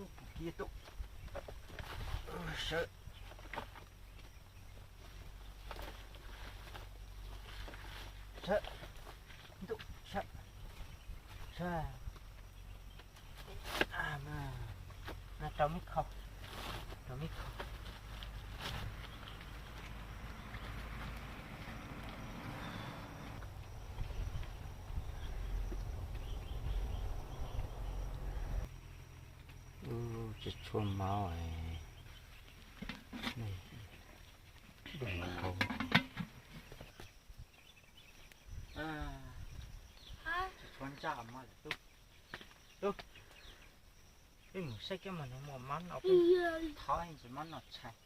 Kiv tus, sawv, sawv, tus, sawv, sawv. Rau me khau, rau me khau. Tsis tshua mov. Tsis tshua ntsaj mov lawm tub. Tub, peb mus saib kiag mas nws muaj mov noj, peb thov ntsis mov noj tshais.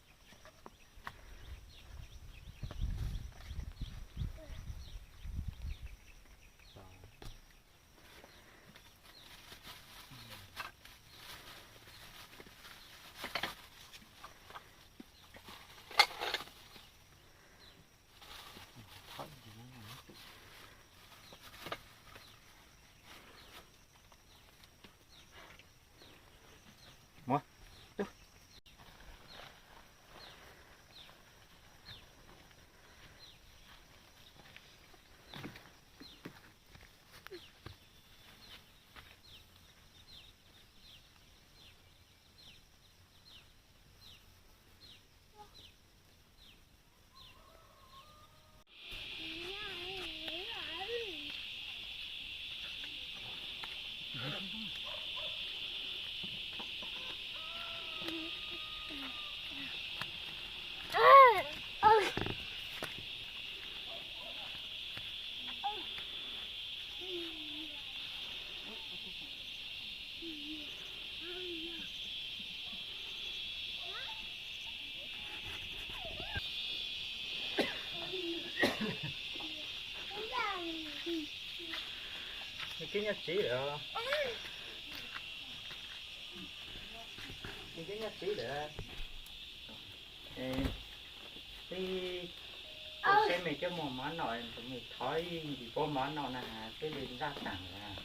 Nws twb nyob tsev lawm. Nws twb nyob tsev lawm. Peb tus saib mej coj muag mov noj, tus mej thov ib ntim pob mov noj na, peb li ntsaj taag lawm.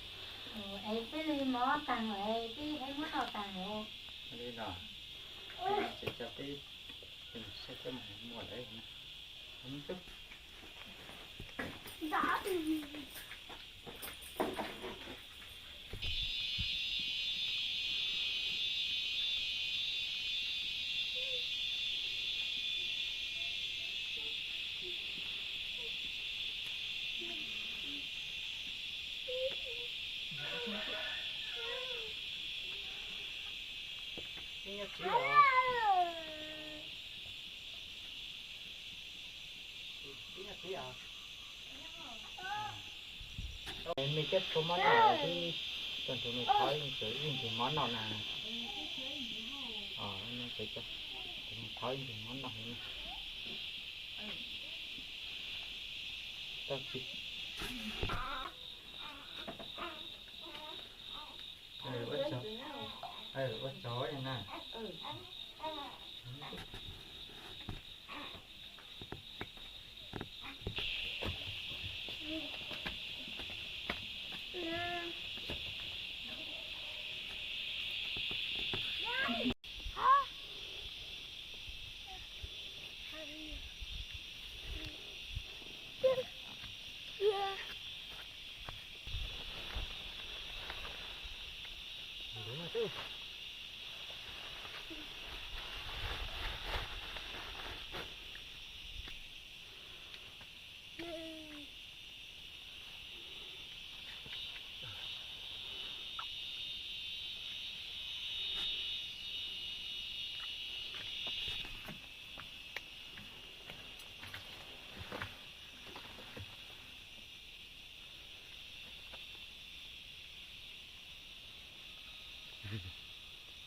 Es peb li mov taag lawm, peb hais muab noj taag lawm. Li los, ces coj peb tus saib coj muag muag lawm. Ib nyob txiv os. Ib nyob txiv os. Mej coj tshuav mov noj, tub, tus nus thov ib ntim mov noj na. Thov ib ntim mov noj. Tau tsis Ua tsaug na.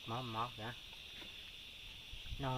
Mov mov thiab no.